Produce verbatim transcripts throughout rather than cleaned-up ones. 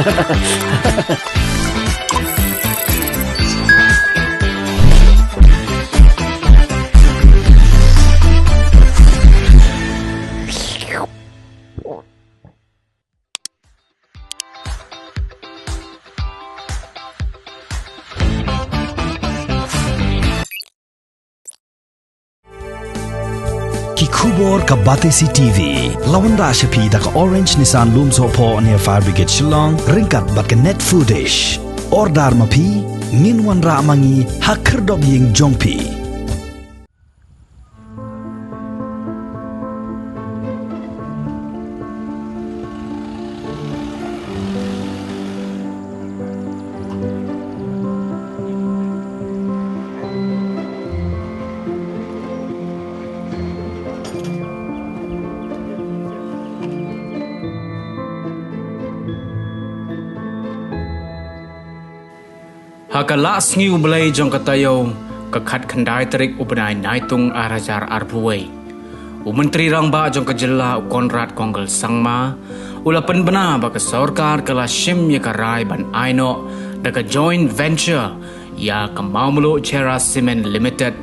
Ki khubor ka Batesi T V. La wanrah sha phi da ka Orange Nissan Lumsohphoh near Fire Brigade Shillong, ryngkat bad ka Net Foodish. Order ma phi, ngin wanrah ma ngi ha khyrdop ïing jong phi. Ha ka Lah Sngi U Blei jong ka taïew, ka khatkhyndai tarik u bnai Naitung ar hajar arphew wei, u Myntri Rangbah jong ka jylla u Conrad Kongkal Sangma u la pynbna ba ka sorkar ka la shim ïa ka rai ban ai noh da ka joint venture ïa ka Mawmluh Cherra Cement Limited,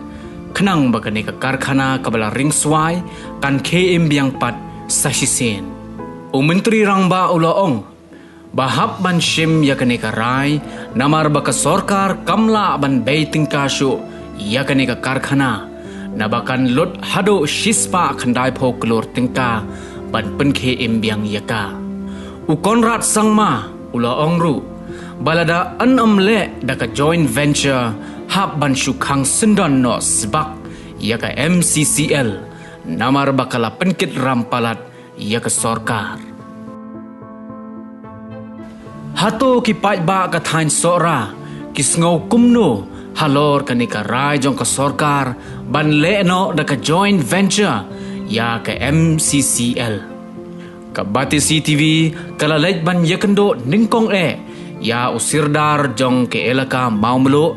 khnang ba kane ka karkhana kaba la ringswai kan khie im biang pat sa shisien. U Myntri Rangbah u la ong ba hap ban shim ïa kane ka rai, namar ba ka sorkar kam lah ban bei tyngka shuh ïa kane ka karkhana, naba kan lut haduh shispah khyndaiphew klur tyngka ban pynkhie im biang ïa ka. U Conrad Sangma u la ong ruh ba lada yn ym leh da ka joint venture, hap ban shu khang syndon noh sbak ïa ka M C C L, namar ba ka la pynkit ram palat ïa ka sorkar. Hato ki paidbah ka thaiñ Sohra ki sngew kumno halor kane ka rai jong ka sorkar ban leh noh da ka joint venture ïa ka M C C L? Ka Batesi T V ka la leit ban ïakynduh nyngkong eh ïa u Sirdar jong ka Elaka Mawmluh,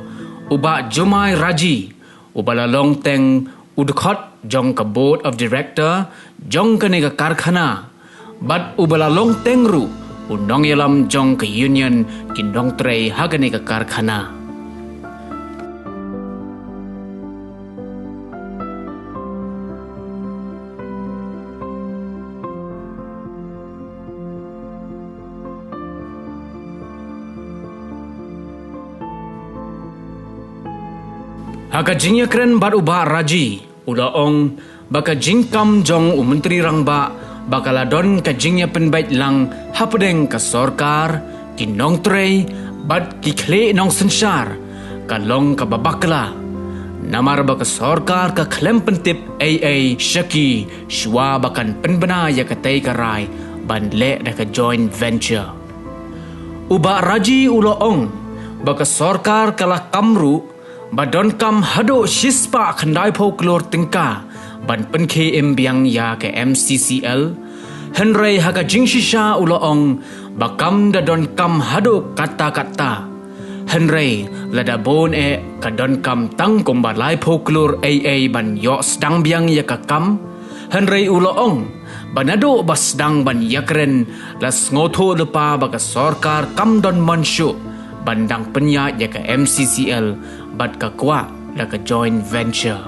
u Bah Jumai Raji, uba la long teng u dkhot jong ka Board of Director jong kane ka karkhana, bad uba la long teng ruh u nongïalam jong ka Union ki nongtrei ha kane ka karkhana. Ha ka jingïakren bad u Bah Raji, u la ong ba ka jingkam jong u Myntri Rangbah ba ka la don ka jingïapynbeit lang hapdeng ka sorkar, ki nongtrei bad ki khlieh nongsynshar ka long kaba bakla, namar ba ka sorkar ka khlem pyntip ei ei sha ki shuwa ba kan pynbna ïa katei ka rai ban leh da ka joint venture. U Bah Raji u la ong ba ka sorkar ka la kam ruh ba donkam haduh shispah khyndaiphew klur tyngka ban pynkhie im biang ïa ka M C C L, hynrei ha ka jingshisha u la ong ba kam da donkam haduh katta katta. Hynrei lada bun eh ka donkam tang kumba laiphew klur ei ei ban ïoh sdang biang ïa ka kam. Hynrei u la ong ba naduh ba sdang ban ïakren la sngewthuh lypa ba ka sorkar kam don mon shuh ban dang pynïaid ïa ka M C C L bad ka kwah da ka joint venture.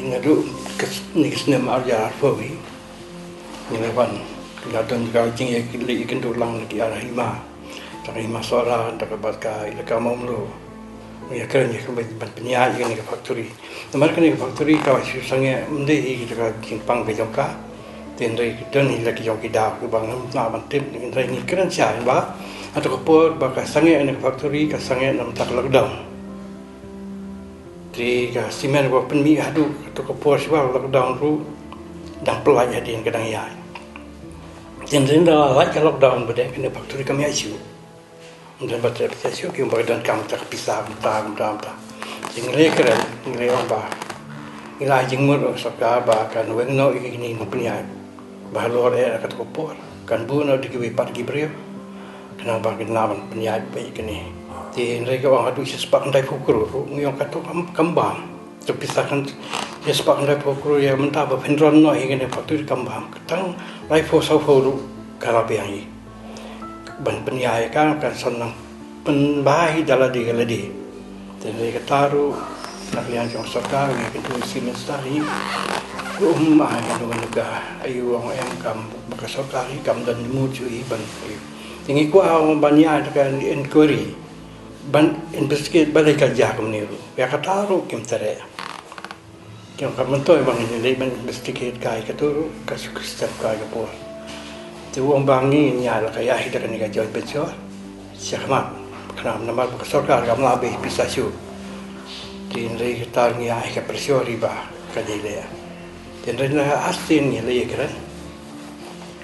Naduh ka s-, ni ka snem ar hajar arphew wei, ngi la wan, la don ka jingïakynduh lang na ki ar hima, da ka hima Sohra, da ka bad ka Elaka Mawmluh. Ngi ïakren ïa ka ban pynïaid ïa kane ka factory. Namar kane ka factory ka la shu sangeh, ym dei hi da ka jingpang ka jong ka. Te hynrei ka don hi la ki jong ki daw kiba ngam lah ban tip, hynrei ngi kren sha ba hato ka por ba ka sangeh kane ka factory ka sangeh na bynta ka lockdown. Te ka cement ba pynmih haduh kato ka por shuwa lockdown ruh dang pynlait hadien ka dang ïaid. Te hynrei ynda la lait ka lockdown ba dei kane ka factory kam ïaid shuh. Ynda ba te pisa shuh ki ong ba ka donkam ta ka pisa kumta kumta kumta. Te ngi la kren, ngi la ong ba ngi la ai jingmut ïa ka sorkar ba kan weng noh ïa kine ki nongpynïaid. Ba halor eh kato ka por kan buh noh da kiwei pat ki briew. Khnang ba kin nang ban pynïaid beit kane. Te hynrei ka ong haduh shispah khyndaiphew klur ruh ngi ong kato kam, kam bam. Te pisa kan, Ïa spah khyndai phew klur ïa mynta ba phin run noh ïa kane factory kam bam. Tang laiphew sawphew ruh ka la biang hi. Ban pynïaid ka kan sa nang pynbha hi da lade ka lade. Te hynrei kata ruh na ka liang jong sorkar, ngi kyntu ïa u Chief Minister hi. Ruh um ai kano kano ka aïu ong em, kam ba ka sorkar hi kam don mut shuh hi ban. Te ngi kwah ban ïa ka inquiry, ban investigate balei ka jia kumne ruh. Ïa kata ruh kim treh. Ki ong ka myntoi ba ngin leit ban investigate kai kata ruh, ka shu step kai ka por. Te u ong ba ngi ngin ïa la ka ïa hi da kane ka joint venture shakhmat. Khnang namar ba ka sorkar kam lah beh pisa shuh. Te hynrei kata ngi ïa hi ka pressure hi ba ka dei leh. Te hynrei na ha sien ngi leit ïakren,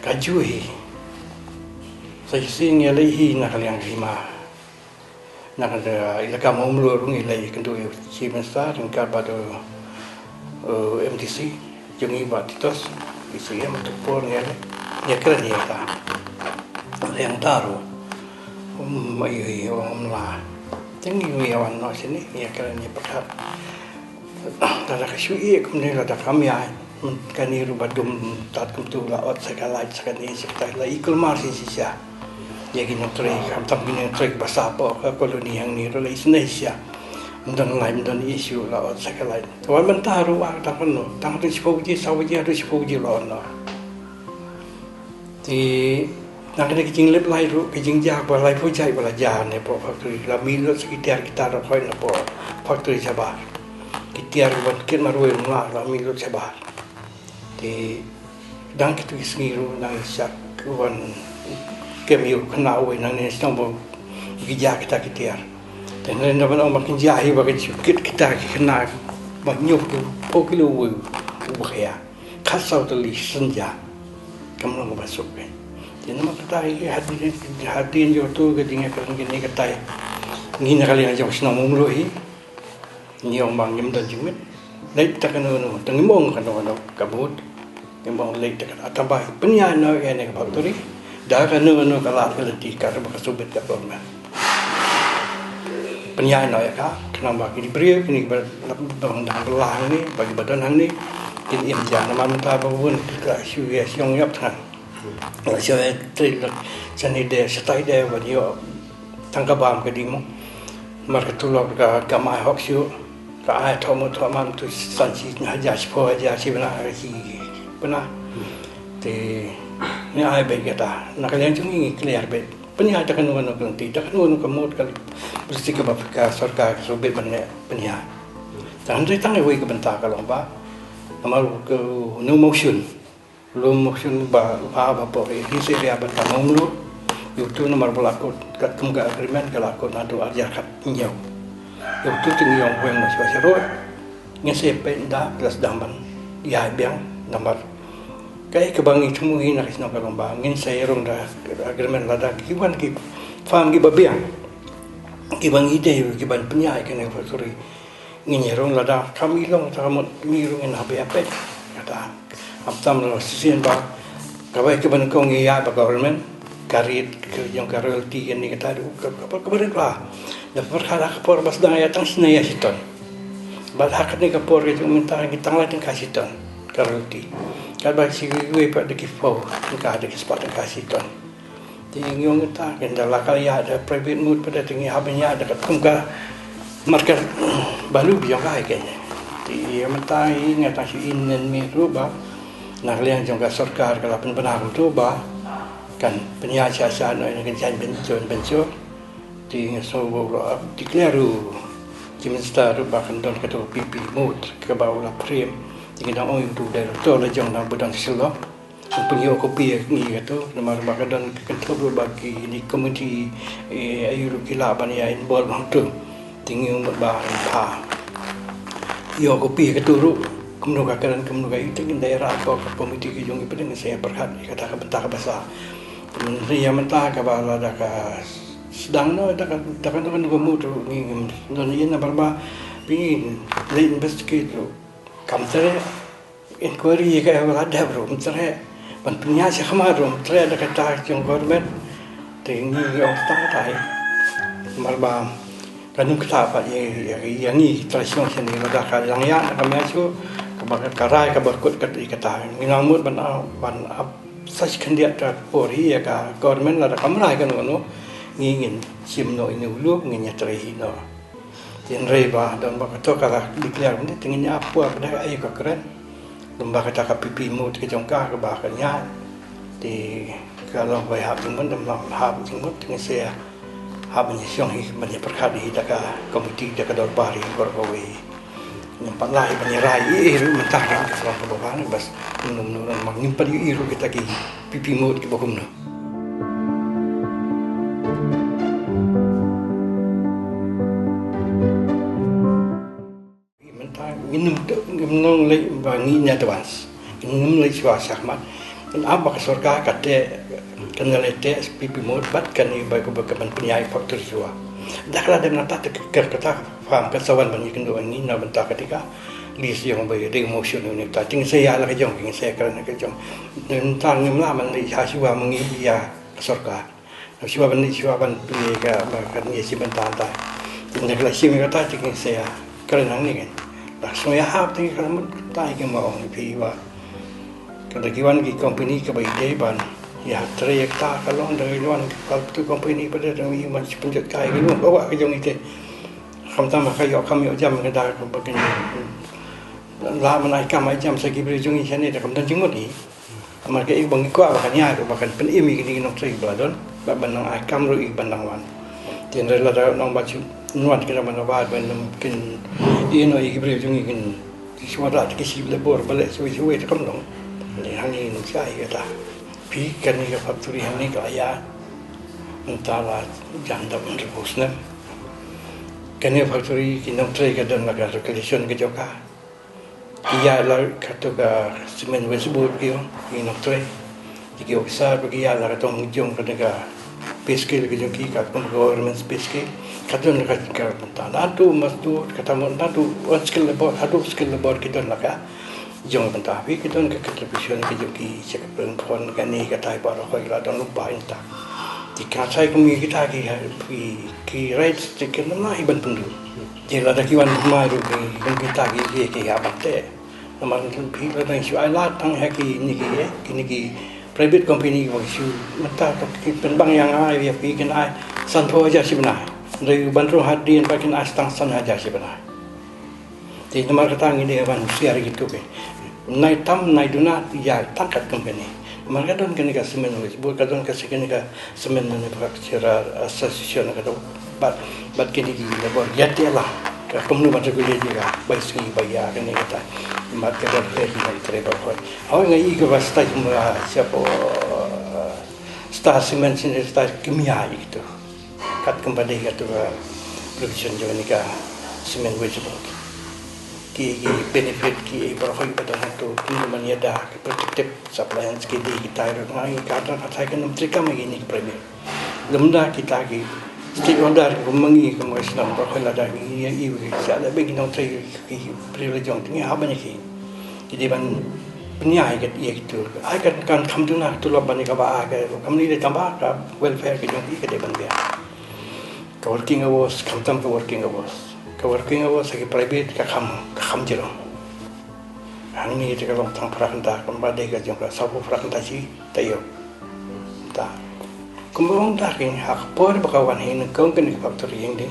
ka juh hi. Sa shisien ngi leit hi na ka liang ka hima. Na ka, eh, elaka Mawmluh ruh ngi leit kyntu ïa u Chief Minister ryngkat bad u, eh, M D C jong ngi, Bah Titos, E C M, tu por ngi leit. Ïakren ïa ka. Ïa kata ruh um, ïa, ïa, um lah. Te ngi ïa wan noh shane, ïakren ïa pyrkhat. Lada ka shu ïeh kumne, lada kam ïaid, kane ruh ba dum tad kumtu, la ot sa ka light sa kane sa kata, la i kulmar shisha. Ïa ki nongtrei, khamtam ki nongtrei ba sah hapoh ka colony hangne ruh la isynei shisha. Ym don light, ym don issue, la ot sa ka light. Te wan mynta ruh wan tang kumno, tang haduh shiphew baje, saw baje haduh shiphew baje la ot noh. Te na kane ka jinglip light ruh, ka jingjia ba laiphew jait ba la jia ne hapoh factory, la mih lut sa ki tiar ki tar khoi na hapoh factory shabar. Ki tiar ban kit marwei, ym lah, la mih lut shabar. Te dang kito ki sngi ruh nang shah wan kem ïa u khynnah uwei nangne shnong ba ki jia kita ki tiar. Te hynrei nda ban ong ba kin jia hi ba kin shu kit kita ki khynnah ba hynñiewphew kilo uwei u ba khia. Khatsaw tylli shen jia. Kam long kaba suk kein. Te namar kata hi hadien, hadien jong uto ka jingïakren kane katai, ngi na ka liang jong shnong Mawmluh hi, ngi ong ba ngim don jingmut. Leit da kano kano, te ngim ong kano kano ka mut. Ngim ong leit da kano, tang ba pynïaid noh ïa kane ka factory da kano kano ka lad ka lynti katba ka shu bit ka government. Pynïaid noh ïa ka, khnang ba kine ki briew, kine kiba dang bylla hangne, ba kiba don hangne, kin im jia, namar mynta ba bun ki la shu ïa shong ïap thngan. La shu ïa trei la shane de, shatai de, ban ïoh tang ka bam ka dei mo. Namar ka tulop ka, kam ai hok shuh. Ka ai thoh mo thoh man tu san shi hajar, shiphew hajar shi bnai, shi bnai. Te ngi ai beit kata. Na ka liang jong ngi ngi clear beit. Pynïaid da kano kano ka lynti, da kano kano ka mut ka lynti kaba ka sorkar ka shu bit ban leh pynïaid. Te hynrei tang iwei ka bynta ka long ba, namar ka, u motion, u motion ba, ba, ba poi hi se ria bynta Mawmluh. Ïa uto namar ba la kut katkum ka agreement ka la kut naduh arhajar khathynñiew. Ïa uto te ngi ong weng na shuwa shuwa ruh. Ngin sa peit da la sdang ban ïaid biang namar kaei kaba ngi thmu hi na ka shnong ka long ba ngin sa ïarung da agreement lada ki wan ki farm kiba biang, kiba ngi dei kiban pynïaid kane ka factory. Ngin ïarung, lada kam i long ta ka mut ngi rung ngin hap ïa peit. Kata khamtam la shisien ba kawei kaba nyngkong ngi ïaid bad government, ka rate ka jong ka royalty ïa kane kata ruh ka, ka, kaba rit bha. Da pyrkhat ha ka por ba sdang ïa tang shi ne ïa shi ton. Bad ha kane ka por ka jong mynta ngi tang lai tyngka shi ton ka royalty. Katba shi kiwei pat da ki phew tyngka, da ki spah tyngka shi ton. Te ngi ong kata, kynda la ka ïaid da private mode pat, te ngi hap ban ïaid da katkum ka market value ba jong ka hi kein. Te ïa mynta hi nga tang shu ïohi mynmiet ruh ba na ka liang jong ka sorkar ka la pynbna kumto ba kan pynïaid sha sha noh ïa ka joint venture, joint venture. Te nga sngew ba u la declare u Chief Minister ruh ba kan don kato P P mode kaba u la frame. Te ngi dang ong ïa uto u director la jong na ba don Shillong. Pynïoh copy ïa ngi kato, namar ba ka don ka kynthup ruh ba kine ki committee, eh, aïu ruh ki lah ban ïa involve hangto. Te ngi ong ba ha. Ïoh copy ïa kato ruh, kumno ka kren, kumno ka ïa, te ngin da ïa rah ko ka committee ka jong ngi pdeng sa ïa pyrkhat ïa kata ka bynta kaba sah. Te ïa mynta kaba lada ka sdang noh da ka, da ka, da ka, da ka mut ruh ngi ngim don ïa namar ba phi ngi leit investigate ruh. Kam treh. Inquiry ka la dep ruh ym treh. Ban pynïaid shakhmat ruh ym treh da kata jong government. Te ngi ong tang tai. Namar ba ka num kata pat ïa, ïa, ïa ngi trai shnong shane lada ka dang ïa na ka mih shuh. Ba ka rai kaba kut ka dei kata. Ngi nang mut ban ap, ban ap sa shi khyndiat ka por hi ïa ka government, lada kam rai kano kano, ngi ngin shim noh ïa une u lum, ngin ïatrei hi noh. Te hynrei ba don ba kato ka la declare mynta, te ngin ïa ap por ba da ïa ka kren. Lem bad kata ka PP mode ka jong ka, kaba ka ñiah. Te ka long ba hap jingmut, lem long hap jingmut, te ngin sa ïa hap ban ïashong hi, ban ïapyrkhat hi da ka komiti, da ka dorbar hi baroh kawei. Ngim pat lah hi ban ïarai ei ei ruh mynta, ka long kaba bha, bas. Ngim, ngim, ngim, ngim pat ïohi ruh kita ki PP mode kiba kumno. Mynta ngin ym, ngim nang leit ba ngi in advance. Ngin ym leit shuwa shakhmat. Ngin ap ba ka sorkar ka teh, kan leit teh PP mode bad kane ba ka, ba ka ban pynïaid factory shuwa. Da ka la dep nangta te ka, kata ka farm kan sa wan ban ïakynduh ïa ngi na bynta kata ka lease jong ba ïa dei motion ïa une ta. Te ngin sa ïa la ka jong, ngin sa ïa kren la ka jong. Mynta ngim lah ban leit shuwa ma ngi ïa ka sorkar. Shuwa ban, shuwa ban pynïaid ka, ba kan ïa shi bynta ta. Ynda ka la shim ïa kata te ngin sa ïa kren hangne kan. Lah shuwa ïa hap te ka mut ta ïa ki ma ong phi ba. Ka da ki wan ki company kaba ïadei ban ïa trei ïa kata, ka long da ki wan ki pal tu company ba da dang ïa man shi pynjot kai ki long ba wa ka jong ite. Khamtam ka ïoh kam ïoh jam ka da ka ba kin. La man ai kam ai jam sa ki briew jong ngi shane da kam don jingmut hi. Namar ka ïa ba ngi kwah ba kan ïa, ba kan pynim ïa kine ki nongtrei ba la don, ba ban nang ai kam ruh ïa ban nang wan. Te hynrei lada nang ba shu wan ki da ban ba ban nang kin ïa no ïa ki briew jong ngi kin shu wan da ki shi labor ba leh shu shu te kam long. Te hangne nang sha ïa kata. Phi kane ka factory hangne ka la ïa. Mynta la jan da ban ri bus ne. Kane factory ki nongtrei ka don la ka regulation ka jong ka. Ki ïa la kato ka cement waste board ki ong, ki nongtrei. Ki officer ba ki ïa la kato jong kane ka pay scale ki jong ki, ka kum government pay scale. Ka don ka, ka, ta na tu mas tu, kata mo na tu unskilled labor, haduh skilled labor ki don la ka. Jong bynta phi ki don ka contribution ki jong ki sha ka plan fund kane katai baroh ki la don lypa ynta. Te ka sai kum kita ki, ki, ki rights te ki na i ban pyndu. Te lada ki wan mai ruh ki, ki kita ki, ki, ki hap ban teh. Namar phi lada shu ai lad tang ha kine ki, eh, kine ki private company ba shu mynta to ki pynbang ïa nga ïa phi kin ai sanphew hajar shi bnai. Hynrei ban rung hadien ba kin ai tang san hajar shi bnai. Te namar kata ngi dei ban husiar ïa kito ki. Nai tam nai duna ïa tang kat company. Namar ka don kane ka cement waste board, ka don ka si kane ka Cement Manufacturer Association ka dei bad, bad kine ki labor ïa te la. Ka kumno ba te kule ji ka bai sngi bai ïa kane kata. Mat ka dei te ki bai tre ba khoi. Hoi ngai i ka ba stai kumba siapo star cement sini star kimia i tu. Kat kumba dei ka tu ka provision jong ni ka cement waste board. Ki, ki benefit ki ba khoi ba dang tu ki man ïa da ki protective suppliers ki dei ki tai ro ngai ka dang ka tai ka nam tri kam ki ni ki premier. Lymda kita ki stakeholder ki mangi ki mangi slam ba khoi la da ngi ïa i wi sa da be ki nongtrei ki privilege jong ngi ha ba ni ki. Ki dei ban pynïaid ïa ki tur. Ai kan kan kham duna tu la ban ka ba ka kam ni dei tang ba ka welfare ki jong ki ka dei ban bia. Ka working hours, khamtam ka working hours. Ka working hours ha ki private ka kham, ka kham jrong. Hangne te ka long tang phra kynta, kumba dei ka jong ka sawphew phra kynta shi taïew. Ta. Kumba ong ta ki ha ka por ba ka wan hi nyngkong kane ka factory ïing dei.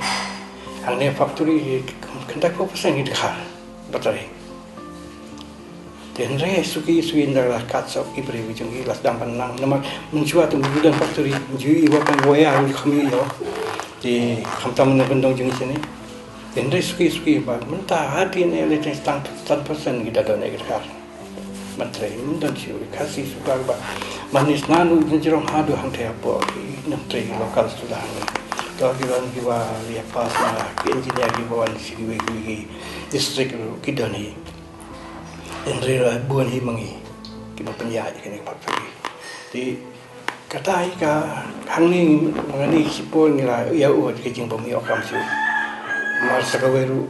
Hangne factory kynta phew percent ki dkhar. Ba trei. Te hynrei suki suki nda la kat sawk ki briew jong ki la sdang ban nang namar mynshuwa te mynjur don factory mynjur i wa kan wa ya ri kham ïoh. Te khamtam na kyndong jong i sini. Te hynrei suki suki ba mynta hadien ne le te stang tan percent ki da don ne ki dkhar. Ban trei mynta shu ka si suka ba manis nanu jong jrong hadu hangte hapoh ki nang trei local suda. To ki wan ki wa ria pas na ki engineer ki wa wan si ki wei ki wei ki district ki don hi. Hynrei la bun hi ma ngi kiba pynïaid kane ka factory. Te kata hi ka hangne ma ngi shipor ngi la ïa ud ka jingbym ïoh kam shuh. Mar sa kawei ruh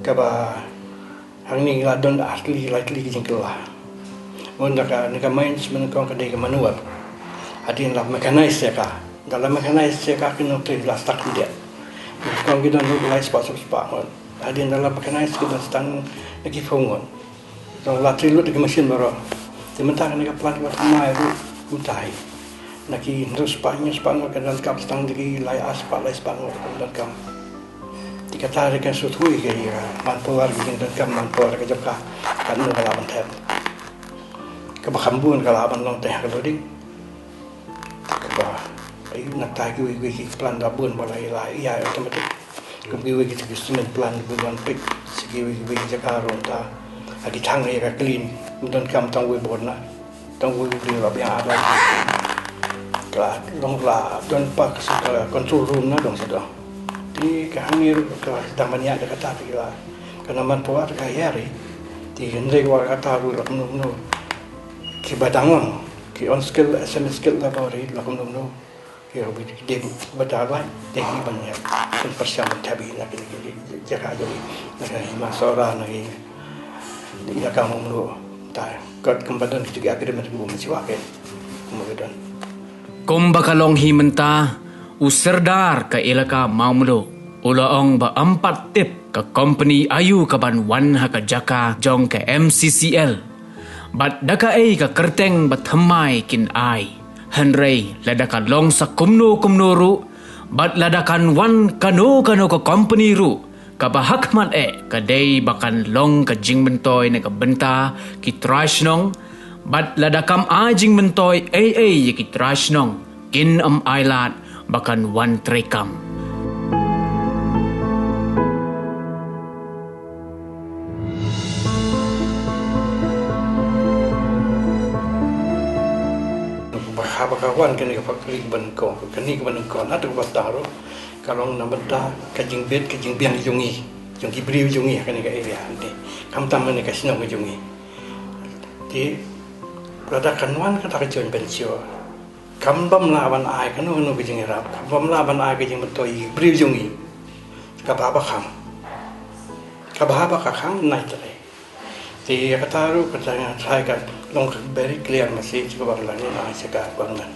kaba hangne ngi la don ar tylli lai tylli ka jingkylla. Ngun da ka ne ka mines mynnyngkong ka dei ka manual. Hadien la mechanise ïa ka. Da la mechanise ïa ka ki nongtrei la start khyndiat. Mynnyngkong ki don ruh lai spah saw spah ngut. Hadien da la mechanise ki don start na ki phew ngut. Tang la three lut ki machine baroh. Te mynta kane ka plant ba thymmai ruh mynta hi. Na ki hynriew spah hynñiew spah ngut ka donkam, tang da ki lai ar spah lai spah ngut ka donkam. Te kata ruh kan shu thui ka ïa manpower, ki jingdonkam manpower ka jong ka. Katno ka lah ban thep. Kaba kham bun ka lah ban long te ha ka loading. Kaba ai nangta kiwei kiwei ki plant da bun ba la ïa, la ïa automatic. Kum kiwei ki, ki cement plant ki wan pit, sa kiwei kiwei ki jaka ruh ta. Ha ki thang ïa ka clean, ym donkam tang wei bor na. Tang wei u briew la biang ar lai. Ka la long, la don pat ka sa ka control room na dong sa dong. Te ka hangne ruh ka la dang ban ïaid da kata te la, ka na manpower ka ïa ri. Te hynrei wat kata ruh la kumno kumno, kiba dang on, ki on skill, semi skill labour hi la kumno kumno. Ki ruh ki dei ba da lai, dei ki ban ïa, ban pyrshang ban thep hi na ki, ki, ki jaka jong ngi, na ka Hima Sohra, na ki jaka Mawmluh. Ta kat kumba don ki agreement ki bym siwa ke. Kumba ka don. Kumba ka long hi mynta, u Sordar ka Elaka Mawmluh u la ong ba ym pat tip ka company aïu ka ban wan ha ka jaka jong ka M C C L. Bad da kaei ka kyrteng ba thymmai kin ai. Hynrei lada ka long sa kumno kumno ruh, bad lada kan wan kano kano ka company ruh, kaba hakhmat eh ka dei ba kan long ka jingmyntoi na ka bynta ki trai shnong. Bad lada kam ai jingmyntoi ei ei ïa ki trai shnong, kin ym ailad ba kan wan treikam. Ba haba ka wan kane ka factory ka ban ko, kane ka ban ko, na tu ba ta ruh ka long na bynta ka jingbit ka jingbiang jong ngi, jong ki briew jong ngi ha kane ka area. Khamtam kane ka shnong ka jong ngi. Te lada kan wan kata ka joint venture, kam bym lah ban ai kano kano ka jingïarap, kam bym lah ban ai ka jingmyntoi ïa ki briew jong ngi. Kaba haba khang, kaba haba ka khang nai trei. Te kata ruh kata nga trai ka long ka very clear message kaba ka la ngi ai sha ka government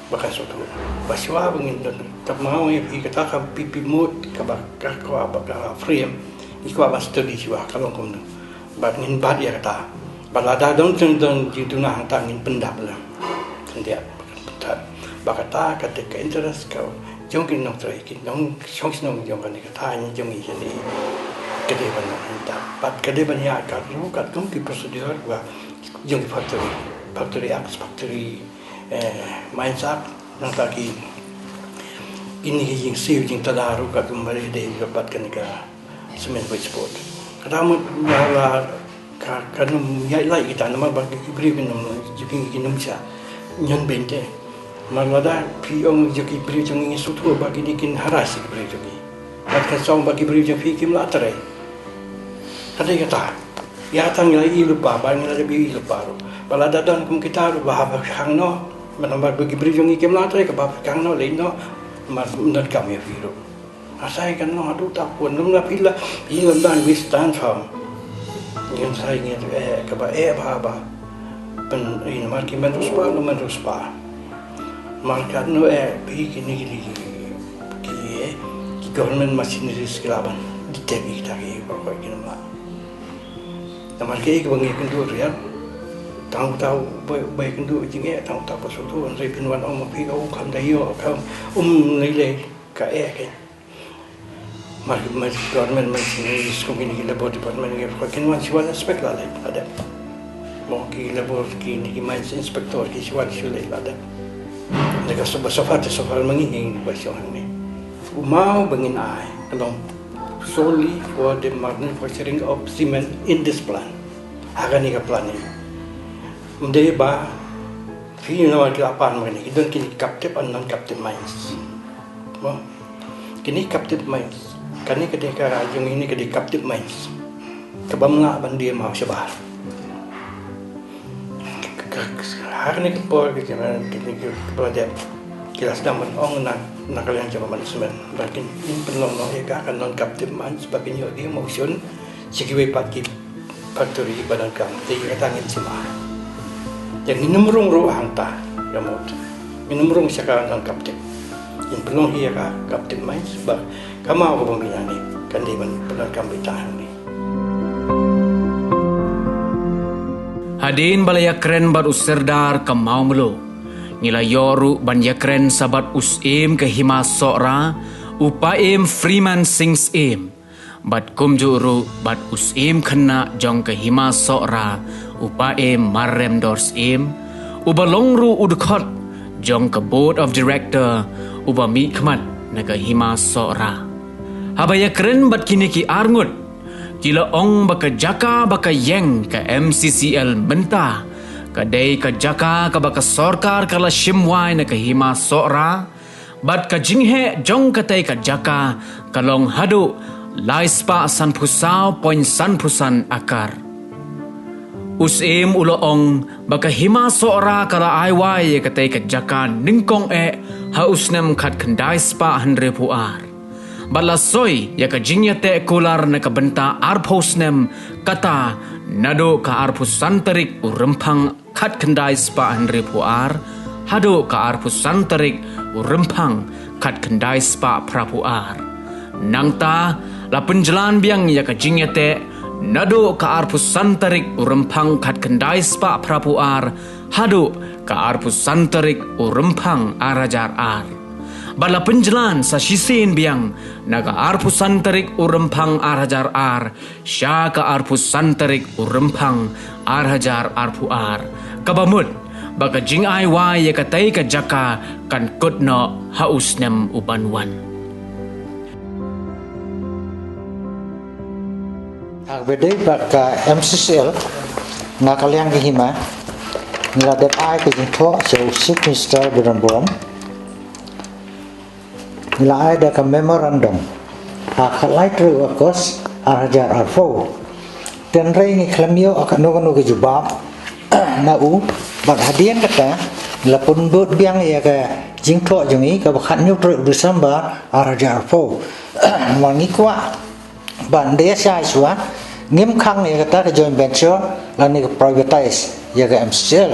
ba kan sngewthuh. Ba shuwa ba ngin don, kaba nga ong ïa phi, kata ka P P mode kaba ka kwah ba ka frame, ngi kwah ban study shuwa ka long kumno. Bad ngin bat ïa kata. Bad lada don jingdon jingduna hangta ngin pyndap lem. Khyndiat ba kata ka dei ka interest ka jong ki nongtrei, ki nongshong shnong jong kane ka thaiñ jong ngi shane. Ka dei ban long hangta. Bad ka dei ban ïa ka ruh katkum ki procedure ba jong ki factory, factory act, factory, eh, mines act, nangta ki, kine ki jingsiew jingtada ruh katkum ba dei bad kane ka Cement Waste Board. Kata mut ba la ka, ka nym ïaid lait kita namar ba ki briew ki nym, ki, ki nym shah ñion beiñ te. Mar lada phi ong ïa ki briew jong ngi, sngewthuh ba kine kin harass ki briew jong ngi. Bad ka song ba ki briew jong phi kim lah trei. Ka dei kata. Ïa tang ïa i lypa, ba ngi la dep i lypa ruh. Ba lada don kum kita ruh ba hap khang noh. Ba namar ba ki briew jong ngi kim lah trei, kaba khang noh leit noh. Mar ym donkam ïa phi ruh. Asai kan long haduh ta pun, lum la phi la, phi la dang, we stand firm. Ngin sai ngin eh kaba eh ba ba. Pyn, in mar ki man ruspa, lum man ruspa. Mar katno eh phi kine ki, ki, ki, eh, ki government machineries ki la ban detect ïa kita ki ba koi ki namar. Namar ki eh ki ba ngi kynduh riam. Tang uta u ba, ba kynduh jingeh, tang uta ba sngewthuh, hynrei phin wan ong ma phi ka um kham da ïoh, kham um lei lei ka eh ka. Mar, mar government, mar skum kine ki labour department ngi ruh kin wan shu wan inspect la leit la dep. Mo ki labour kine ki mines inspector ki shu wan shu leit la dep. Te ka so, so far te so far ma ngi ngi ba shu hangne. U maw ba ngin ai ka long solely for the manufacturing of cement in this plant. Ha kane ka plant hi. Ym dei ba phi na wan ki la pan ma kine, ki don kine ki captive and non-captive mines. Mo? Kine captive mines. Kane ka dei ka jong ngi, ne ka dei captive mines. Kaba ym lah ban die maw shabar. Ka, ka, ka, ha kane ka por ka jong ngi, kine ki ba la dep, ki la sdang ban ong na, na ka liang jong ka management ba kin, kin pynlong noh ïa ka, ka non-captive mines ba kin ïoh die maw shun sha kiwei pat ki factory ba donkam, te ïa kata ngin sngewbha. Te ngin ym rung ruh hangta, ka mut. Ngin ym rung sha ka non-captive. Ngin pynlong hi ïa ka captive mines ba ka maw kaba ngin ïa ne, kan dei ban pyndonkam beit hangne. Hadien ba la ïakren bad u Serdar ka Mawmluh, ngi la ïoh ruh ban ïakren sa bad u Syiem ka Hima Sohra, u Paiem Freeman Singh Syiem, bad kumjuh ruh bad u Syiem khynnah jong ka Hima Sohra, u Paiem Marremdor Syiem, uba long ruh u dkhot jong ka Board of Director uba mihkhmat na ka Hima Sohra. Haba ïakren bad kine ki arngut, ki la ong ba ka jaka ba ka ïeng ka M C C L mynta ka dei ka jaka kaba ka sorkar ka la shim wai na ka Hima Sohra, bad ka jingheh jong katei ka jaka ka long haduh lai spah sanphew saw point sanphew san akar. U Syiem u la ong ba ka Hima Sohra ka la ai wai ïa katei ka jaka nyngkong eh ha u snem khatkhyndai spah hynriewphew ar, bad la soi ïa ka jingïateh kular na ka bynta arphew snem, kata naduh ka arphew san tarik u Rymphang khatkhyndai spah hynriewphew ar haduh ka arphew san tarik u Rymphang khatkhyndai spah phraphew ar. Nangta la pynjlan biang ïa ka jingïateh naduh ka arphew san tarik u Rymphang khatkhyndai spah phraphew ar haduh ka arphew san tarik u Rymphang ar hajar ar. Bad la pynjlan sa shisien biang na ka arphew san tarik u Rymphang ar hajar ar sha ka arphew san tarik u Rymphang ar hajar arphew ar, kaba mut ba ka jingai wai ïa katei ka jaka kan kut noh ha u snem u ban wan. Ha kaba ïadei bad ka M C C L, na ka liang ka Hima ngi la dep ai ka jingthoh sha u Chief Minister ba don burom. Ngi la ai da ka memorandum ha ka lai tarik August ar hajar arphew. Hynrei ngi khlem ïoh kano kano ka jubab na u, bad hadien kata ngi la pynbud biang ïa ka jingthoh jong ngi kaba khathynñiew tarik December ar hajar arphew. Namar ngi kwah ban da ïa shai shuwa, ngim khang ïa kata ka joint venture lane ka privatize ïa ka M C C L.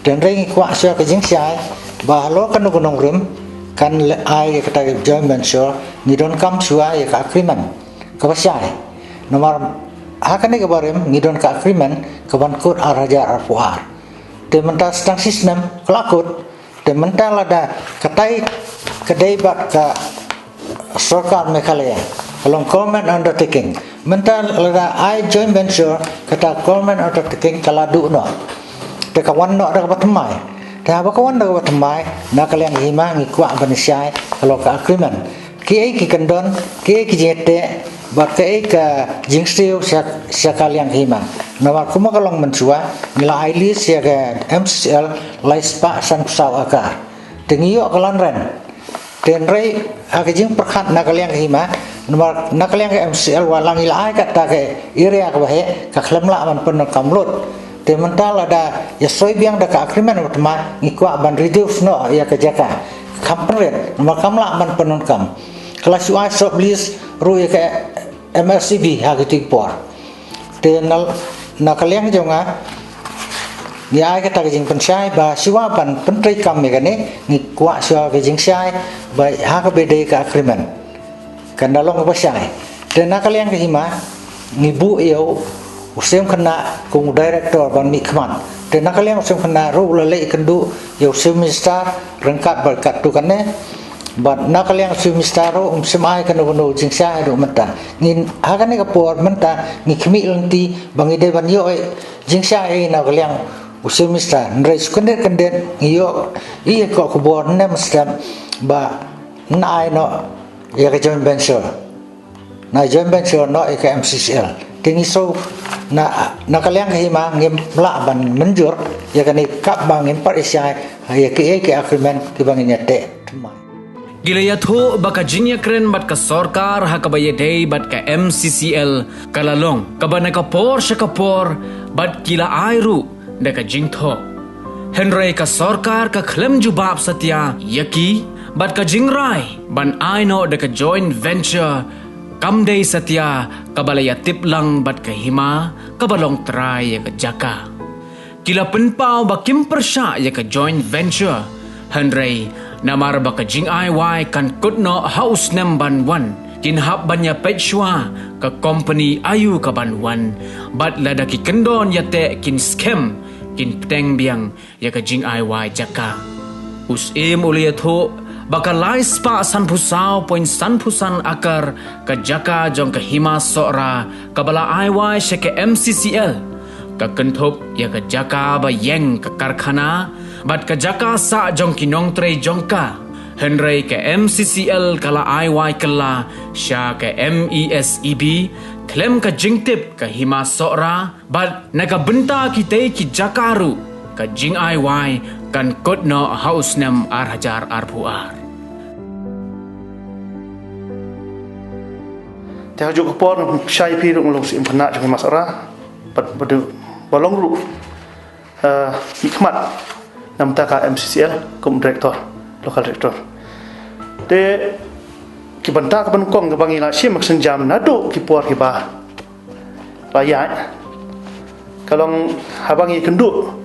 Hynrei ngi kwah shuwa ka jingshai ba halor kano kano ka rim kan leh ai ïa kata ka joint venture, ngi donkam shuwa ïa ka agreement kaba shai. Namar ha kane kaba rim ngi don ka agreement kaban kut ar hajar arphew ar. Te mynta sa tang shi snem ka la kut. Te mynta lada katai ka dei bad ka sorkar Meghalaya, ka long government undertaking. Mynta lada ai joint venture, kata government undertaking ka la duh noh. Te ka wan noh da kaba thymmai. Te haba ka wan da kaba thymmai, na ka liang ka Hima ngi kwah ban shai halor ka agreement. Kiei ki kyndon, kiei ki jingïateh, bad kaei ka jingsiew sha, sha ka liang ka Hima. Namar kumba ka long mynshuwa, ngi la ai lease ïa ka M C C L lai spah sanphew saw akar. Te ngi ïoh ka land rent. Te hynrei ha ka jingpyrkhat na ka liang ka Hima, namar na ka liang ka M C C L wat la ngi la ai kata ka area kaba heh, ka khlem lah ban pyndonkam lut. Te mynta lada ïa soi biang da ka agreement ba thymmai, ngi kwah ban reduce noh ïa ka jaka. Kham pynrit, namar kam lah ban pyndonkam. Ka la shu ai sublease ruh ïa ka M R C B ha kito ki por. Te na, na ka liang jong nga, ngi ai kata ka jingpynshai ba shuwa ban pyntreikam ïa kane, ngi kwah shuwa ka jingshai ba ha kaba ïadei ka agreement. Kan da long kaba shai. Te na ka liang ka Hima ngi buh ïa u Syiem Khynnah kum u director ban mihkhmat. Te na ka liang u Syiem Khynnah ruh u la leit kynduh ïa u Chief Minister ryngkat bad katto katne. Bad na ka liang u Chief Minister ruh um shym ai kano kano jingshai haduh mynta. Ngi ha kane ka por mynta ngi khmih lynti ba ngi dei ban ïoh jingshai na ka liang u Chief Minister. Hynrei shu kyndit kyndit ngi ïoh ïa ka khubor ne mynstep ba ngi ai noh ïa ka joint venture. Na joint venture noh ïa ka M C C L. Te ngi shu na, na ka liang ka Hima ngim lah ban mynjur ïa kane katba ngim pat ïa shai ïa kiei ki agreement kiba ngin ïateh thymmai. Ki la ïathuh ba ka jingïakren bad ka sorkar ha kaba ïadei bad ka M C C L ka la long kaba na ka por sha ka por bad ki la ai ruh da ka jingthoh. Hynrei ka sorkar ka khlem jubab satia ïa ki, bad ka jingrai ban ai noh da ka joint venture kam dei satia kaba la ïatip lang bad ka Hima kaba long trai ïa ka jaka. Ki la pynpaw ba kim pyrshah ïa ka joint venture. Hynrei namar ba ka jingai wai kan kut noh ha u snem ban wan, kin hap ban ïa peit shuwa ka company aïu ka ban wan, bad lada ki kyndon ïateh kin skhem kin pteng biang ïa ka jingai wai jaka. U Syiem u la ïathuh ba ka lai spah sanphew saw point sanphew san akar ka jaka jong ka Hima Sohra kaba la ai wai sha ka M C C L, ka kynthup ïa ka jaka ba ïeng ka karkhana bad ka jaka sah jong ki nongtrei jong ka. Hynrei ka M C C L ka la ai wai kylla sha ka M E S E B khlem ka jingtip ka Hima Sohra, bad na ka bynta kitei ki jaka ruh ka jingai wai kan kut noh ha u snem ar hajar arphew ar. Te ha kajuh ka por shai phi ruh u long u Syiem khynnah jong Hima Sohra, bad ba long ruh, eh, mihkhmat na bynta ka M C C L kum director, local director. Te ki bynta kaba nyngkong kaba ngi la shim ka sienjam naduh ki por kiba la ïaid ka long haba ngi kynduh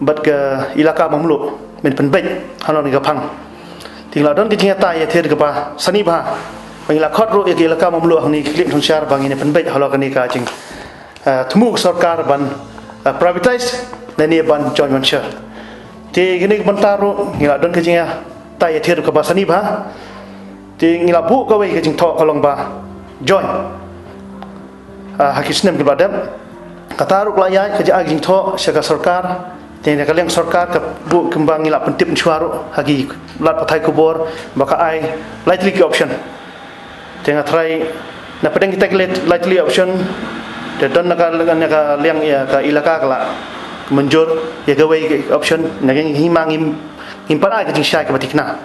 bad ka Elaka Mamluh, men pynbeit halor kane ka phang. Te ngi la don ka jingïatai ïathir kaba sani bha ba ngi la khot ruh ïa ka Elaka Mamluh hangne ka Khlieh Nongshar ba ngin ïa pynbeit halor kane ka jing, eh, thmu ka sorkar ban, eh, privatize lane ban joint venture. Te kane ka bynta ruh ngi la don ka jingïatai ïathir kaba sani bha. Te ngi la buh kawei ka jingthoh ka long ba joint, ah, ha ki snem kiba dep. Kata ruh ka la ïaid ka jingïa, ka jingthoh sha ka sorkar. Te na ka liang sorkar ka buh kumba ngi la pyntip mynshuwa ruh ha ki lad pathai khubor ba ka ai lai tylli ki option. Te nga tharai na pdeng kita ki lai, lai tylli option, te don na ka, na ka liang ïa ka Elaka ka la mynjur ïa kawei ka option, na ka Hima ngim, ngim pat ai ka jingshai kaba tikna.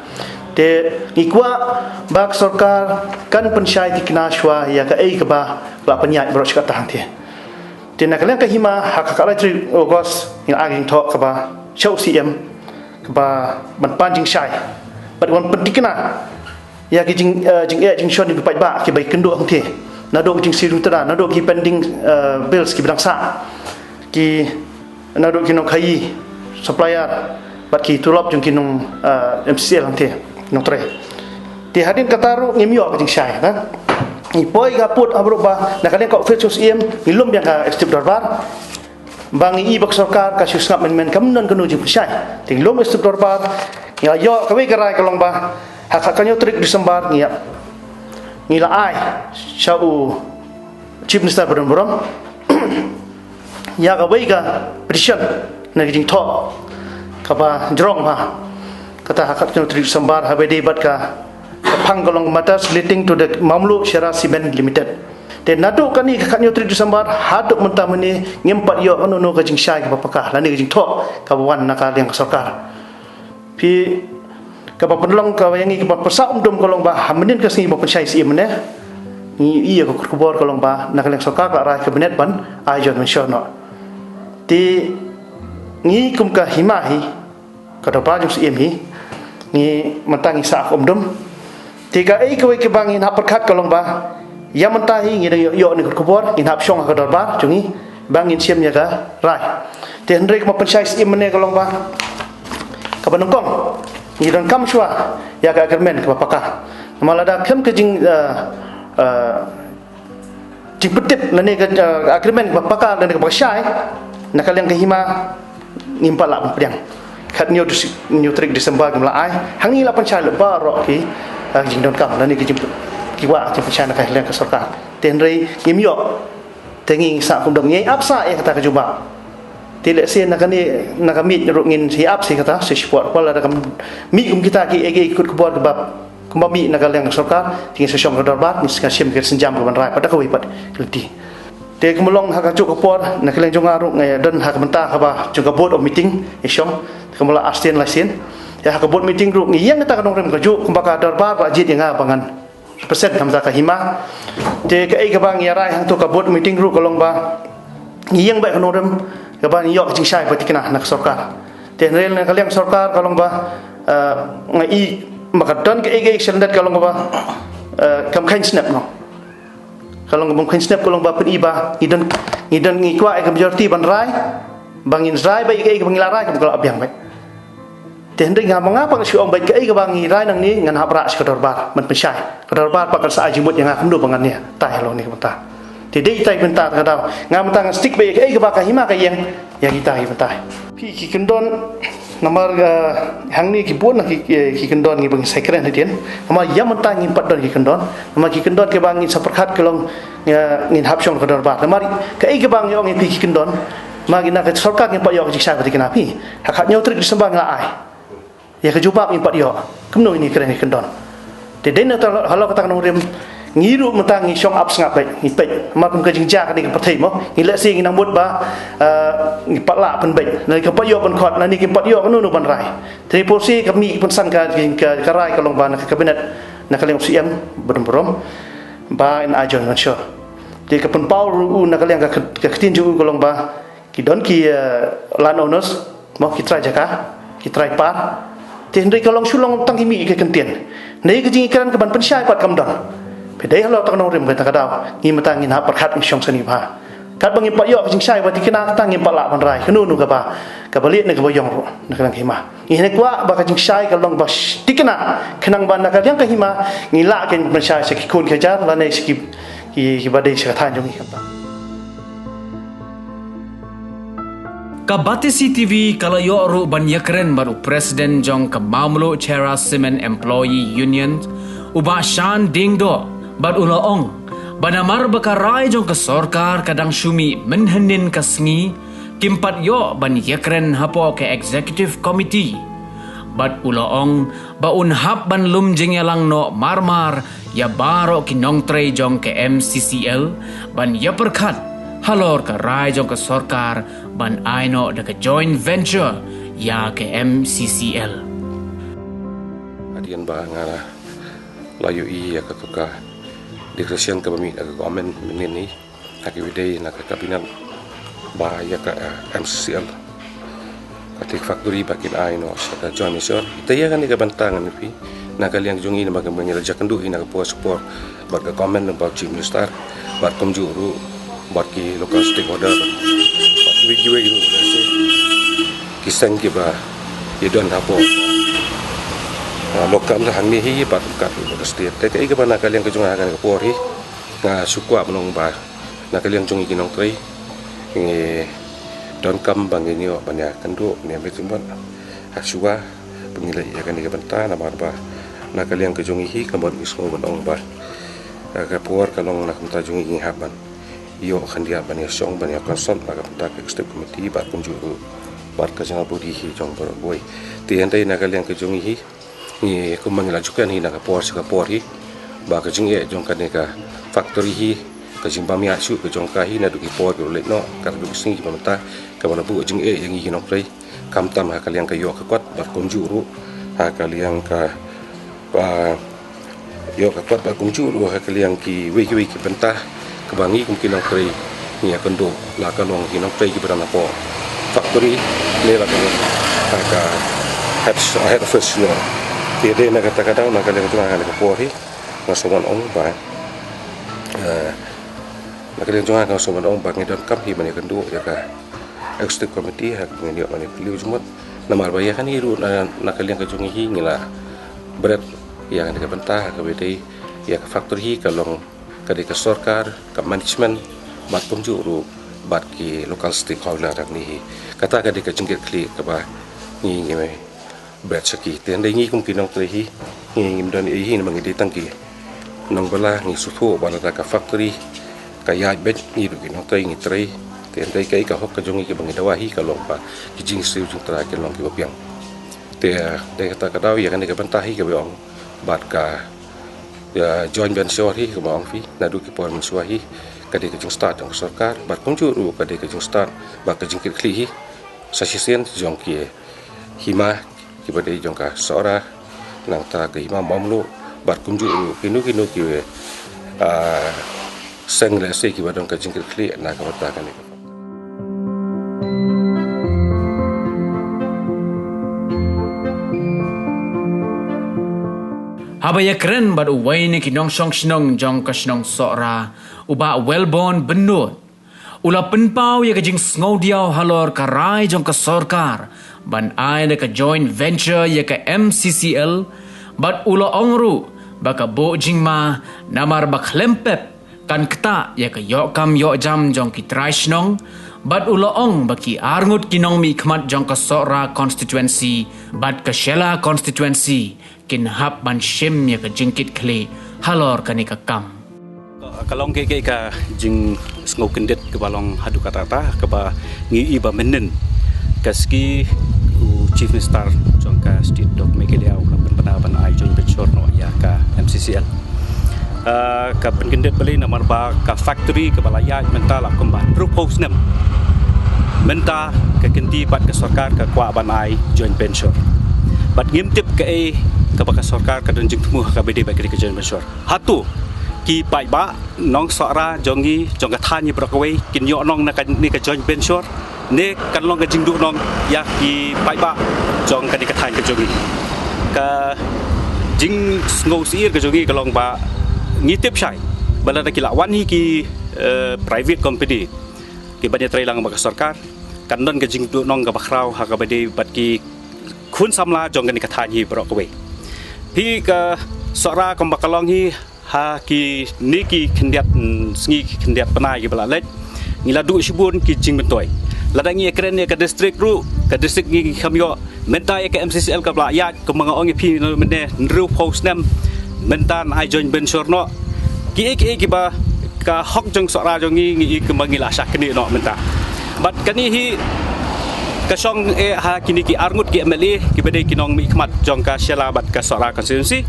Te ngi kwah ba ka sorkar kan pynshai tikna shuwa ïa kaei kaba la pynïaid baroh shi katta hangtei. Te na ka liang ka Hima ha ka lai tarik August ngi la ai ka jingthoh kaba sha u Syiem kaba ban pan jingshai bad ban pyntikna ïa ki jing, eh, jingeh jingshon jong ki paidbah kiba ïakynduh hangtei, naduh ki jingsiew jingtda, naduh ki pending, eh, bills kiba dang sah, ki naduh ki nongkhaïi, supplier, bad ki tulop jong ki nong, eh, M C C L hangtei, nongtrei. Te hadien kata ruh ngim ïoh ka jingshai, na. Ngi poi ka pud ha baroh ba na ka liang ka ophis jong u Syiem ngi lum biang ka Executive Dorbar. Ba ngi i ba ka sorkar ka shu sngap mynmen, kam don kano jingpynshai. Te ngi lum Executive Dorbar, ngi la ïoh kawei ka rai ka long ba ha ka khathynñiew tarik December ngi ïa, ngi la ai sha u Chief Minister ba don burom ïa kawei ka petition na ka jingthoh kaba jrong bha. Kata ha ka khathynñiew tarik December, haba ïadei bad ka, ka phang ka long matters relating to the Mamluh Shira Cement Limited. Te naduh kane ka khathynñiew tarik December haduh mynta mynne ngim pat ïoh kano kano ka jingshai kaba paka lane ka jingthoh kaba wan na ka liang ka sorkar. Phi, kaba pynlong kaba ïa ngi kaba pynsah umdum ka long ba ha mynnin ka sngi ba pynshai Syiem mynne, ngi ïohi ïa ka khubor ka long ba na ka liang sorkar ka la rai ka Cabinet ban ai joint venture noh. Te ngi kum ka Hima hi, ka Dorbar jong u Syiem hi, ngi mynta ngi sah umdum. Te kaei kawei kaba ngin hap pyrkhat ka long ba ïa mynta hi ngi dang ïoh, ïoh ïa kane ka khubor, ngin hap shong ha ka Dorbar jong ngi ba ngin shim ïa ka rai. Te hynrei kaba pynshai Syiem mynne ka long ba kaba nyngkong ngi donkam shuwa ïa ka agreement kaba paka. Namar lada khlem ka jing, eh, eh, jingpyntip lane ka, eh, agreement kaba paka lane kaba shai na ka liang ka Hima ngim pat lah ban pdiang. Khathynñiew Dec-, hynñiew tarik December ngim lah ai. Hangne la pynshai lut baroh ki, eh, jingdonkam lane ki jing, ki wah jingpynshai na ka liang ka sorkar. Te hynrei ngim ïoh. Te ngi sah kumdong, ngi ap sah ïa kata ka jubab. Te lehse na kane, na ka miet ruh ngin sa ap sha kata, sa support. Wat lada kam mih kum kita ki, ki, ki kut khubor kaba, kumba mih na ka liang ka sorkar, te ngin sa shong ka Dorbar, ngin sa shim ka sienjam kaban rai pat da kawei pat ka lynti. Te kumba long ha kajuh ka por na ka liang jong nga ruh nga don ha ka bynta kaba jong ka board of meeting, ngi shong kumba la arsien laisien. Ïa ha ka board meeting ruh ngi ïeng kata ka nongrim kajuh kumba ka Dorbar ba jied ïa nga ba ngan represent na ka bynta ka Hima. Te kaei kaba ngi ïa rai hangto ka board meeting ruh ka long ba ngi ïeng beit ka nongrim kaba ngi ïoh ka jingshai ba tikna na ka sorkar. Te hynrei na ka liang sorkar ka long ba, eh, nga i ba ka don kaei kaei ka sha lyndet ka long ba, eh, kam kheiñ snep noh. Ka long ba kam kheiñ snep ka long ba pyn-i ba ngi don, ngi don ngi kwah ïa ka majority ban rai, ba ngin rai beit ïa kaei kaba ngi la rai kaba ka la biang beit. Te hynrei nga ma nga pat nga shu ong beit kaei kaba ngi rai nangne ngan hap rah sha ka Dorbar ban pynshai. Ka Dorbar pat kan sa ai jingmut ïa nga kumno ba ngan ïa tai halor kane ka bynta. Te dei ita i bynta ka daw. Nga mynta nga stick beit ïa kaei kaba ka hima ka ïeng ïa kita i bynta. Phi ki kyndon namar, eh, hangne ki bun na ki, eh, ki kyndon ngi ba ngi sa kren hadien. Namar ïa mynta ngim pat don ki kyndon. Namar ki kyndon kiba ngin sa pyrkhat ka long, eh, ngin hap shong ka dorbar. Namar kaei kaba ngi ong ïa phi ki kyndon. Namar ngi na ka sorkar ngim pat ïoh ka jingshai ba tikna phi. Ha ka khathynñiew tarik Disember ngi la ai. Ïa ka jubab ngim pat ïoh. Kumno ngin kren ïa ki kyndon. Te dei na kata, halor kata ka nongrim, ngi ruh mynta ngi shong ap sngap beit, ngi peit. Namar kum ka jingjia kane ka pyrthei mo, ngi lehse ngi nang mut ba, eh, ngi pat lah pynbeit. Nane kim pat ïoh pynkhot, nane kim pat ïoh kano kano ban rai. Te por shi ka mih pynsan ka, ka, ka rai ka long ba na ka kabinet, na ka liang u C M ba don burom, ba yn ai joint venture. Te ka pynpaw ruh u na ka liang ka, ka ktien jong u ka long ba ki don ki, eh, land owners, mo, ki trai jaka, ki trai par. Te hynrei ka long shu long tang ki mih ki kyntien. Hynrei ka jingkren ka ban pynshai pat kam don. Phi dei halor kata ka nongrim kata ka daw. Ngi mynta ngin hap pyrkhat ngi shong sani bha. Katba ngim pat ïoh ka jingshai ba tikna kata ngim pat lah ban rai. Kano kano kaba, kaba lieh ne kaba ïong ruh. Na ka liang ka hima. Ngi hynrei kwah ba ka jingshai ka long ba sh-, tikna. Khnang ba na ka liang ka hima. Ngi lah kin pynshai sha ki khun ki hajar. Lane sha ki, ki, kiba dei sha ka thaiñ jong ngi kata. Ka Batesi T V ka la ïoh ruh ban ïakren bad u president jong ka Mamluk Cherra Cement Employee Union, u Bah Shan Diengdoh, bad u la ong ba namar ba ka rai jong ka sorkar ka dang shu mih mynhynnin ka sngi, kim pat ïoh ban ïakren hapoh ka executive committee. Bad u la ong ba un hap ban lum jingïalang noh mar mar ïa baroh ki nongtrei jong ka M C C L ban ïapyrkhat halor ka rai jong ka sorkar ban ai noh da ka joint venture ïa ka M C C L. Hadien ba nga la ïohi ïa kata ka declaration kaba mih na ka government mynne, ha kiba dei na ka cabinet ba ïa ka, eh, M C C L. Kata ka factory ba kin ai noh sha ka joint venture. Te ïa kane ka bynta ngan ong ïa phi, na ka liang jong ngi namar ba ngi la ïakynduh hi na ka por sha ka por bad ka government, bad chief minister, bad kumjuh ruh bad ki local stakeholder, bad kiwei kiwei ruh, lehse ki seng kiba ïadon hapoh, ah, local hangne hi bad kat hapoh ka state. Te kaei kaba na ka liang ka jong nga ha kane ka por hi, nga shu kwah ban ong ba na ka liang jong ngi ki nongtrei, ngi donkam ba ngin ïoh ban ïakynduh, ban ïamih jingmut ha shuwa ba ngin leh ïa kane ka bynta, namar ba na ka liang ka jong ngi hi, ka mut ngi sngew ban ong ba, eh, ka por ka long na ka bynta jong ngi, ngi hap ban ïoh khyndiat ban ïashong, ban ïa consult na ka bynta ka executive committee bad kumjuh ruh bad ka general body hi jong baroh kawei. Te hynrei na ka liang ka jong ngi hi, ngi kumba ngi la ju kren hi na ka por sha ka por hi, ba ka jingeh jong kane ka factory hi, ka jingbym ïaid shuh ka jong ka hi naduh ki por kiba la leit noh, ka naduh ki sngi kiba mynta, kaba la buh jingeh ïa ngi ki nongtrei, khamtam ha ka liang ka ïoh ka kot bad kumjuh ruh ha ka liang ka, ah, ïoh ka kot bad kumjuh ruh ha ka liang kiwei kiwei ki bynta kaba ngi kum ki nongtrei ngi ïakynduh, la ka long ki nongtrei kiba don hapoh factory ne la ka long ha ka head, head office ne. Te dei na kata ka daw na ka liang jong nga ha kane ka por hi, nga sngewbha ban ong ba, eh, na ka liang jong nga nga sngewbha ban ong ba ngi donkam hi ban ïakynduh ïa ka executive committee ha kaba ngin ïoh ban ïakynduh jingmut. Namar ba ïa kane ruh na, na ka liang ka jong ngi hi ngi la bret ïa kane ka bynta ha kaba dei ïa ka factory hi ka long ka dei ka sorkar, ka management, bad kumjuh ruh bad ki local stakeholder hangne hi. Kata ka dei ka jingkitkhlieh kaba ngi, ngi bret sha ki. Te hynrei ngi kum ki nongtrei hi, ngi ngim don ei ei hi namar ngi dei tang ki nongbylla, ngi sngewthuh ba lada ka factory ka ïaid beit, ngi ruh ki nongtrei ngi trei. Te hynrei kaei ka hok ka jong ngi kaba ngi dawa hi ka long ba ki jingsiew jingthrang kin long kiba biang. Te, eh, dei kata ka daw ïa kane ka bynta hi kaba ong bad ka, eh, joint venture hi kaba ong phi naduh ki por mynshuwa hi, ka dei ka jingstad jong ka sorkar bad kumjuh ruh ka dei ka jingstad bad ka jingkitkhlieh hi sa shisien jong ki hima kiba dei jong ka Sohra, nangta ka hima Mamluk bad kumjuh ruh kino kino ki, ah, seng lehse kiba don ka jingkitkhlieh na ka bynta kane. Haba ïakren bad uwei na ki nongshong shnong jong ka shnong Sohra, u Bah Wellborn Bynnud, u la pynpaw ïa ka jingsngewdiaw halor ka rai jong ka sorkar ban ai da ka joint venture ïa ka M C C L, bad u la ong ruh ba ka buh jingma namar ba khlem pep Kan ktah ïa ka ïoh kam ïoh jam jong ki trai shnong, bad u la ong ba ki arngut ki nongmihkhmat jong ka Sohra constituency bad ka Shella constituency kin hap ban shim ïa ka jingkitkhlieh halor kane ka kam. Ka long ka, ka, ka jingsngewkyndit kaba long haduh katta katta, kaba ngi i ba mynnin ka sngi u Chief Minister jong ka State of Meghalaya u la pynbna ban ai joint venture noh ïa ka M C C L. Ah, ka pynkyndit balei namar ba ka factory kaba la ïaid mynta la kumba hynriewphew snem mynta ka kynti bad ka sorkar ka kwah ban ai joint venture. Bad ngim tip kaei kaba ka sorkar ka don jingthmu ha kaba ïadei bad kane ka joint venture. Hato ki paidbah nong Sohra jong ngi, jong ka thaiñ hi baroh kawei, kin ïoh nong na kane ka joint venture, ne kan long ka jingduhnong ïa ki paidbah jong kane ka thaiñ ka jong ngi? Ka jingsngewsih ka jong ngi ka long ba ngi tip shai ba lada ki la wan hi ki, eh, private company kiban ïatreilang bad ka sorkar, kan don ka jingduhnong kaba khraw ha kaba ïadei bad ki khun samla jong kane ka thaiñ hi baroh kawei. Phi, ka Sohra kumba ka long hi ha kine ki khyndiat, mm, sngi, ki khyndiat bnai kiba la leit, ngi la duh shibun ki jingmyntoi. Lada ngi ïakren ïa ka district ruh, ka district ngi kham ïoh. Mynta ïa ka M C C L kaba la ïaid, kumba nga ong ïa phi mynne, hynriewphew snem mynta ngi ai joint venture noh. Kiei kiei kiba ka hok jong Sohra jong ngi, ngi i kumba ngi la shah knieh noh mynta. Bad kane hi ka shong eh ha kine ki arngut ki M L A kiba dei ki nongmihkhmat jong ka Shella bad ka Sohra constituency.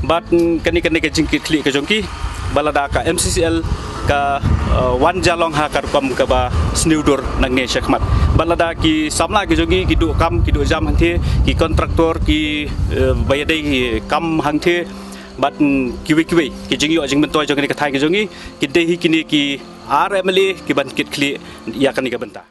Bad, mm, kane, kane ka jingkitkhlieh ka jong ki ba lada ka M C C L ka, eh, wan jia long ha ka rukom kaba sniew dur nangne shakhmat. Bad lada ki samla ki jong ngi ki duh kam, ki duh jam hangthie, ki contractor ki, eh, ba ïadei kam hangthie, bad, mm, kiwei kiwei ki jingïoh jingmyntoi jong kane ka thaiñ ka jong ngi, ki dei hi kine ki ar M L A kiban kitkhlieh ïa kane ka bynta.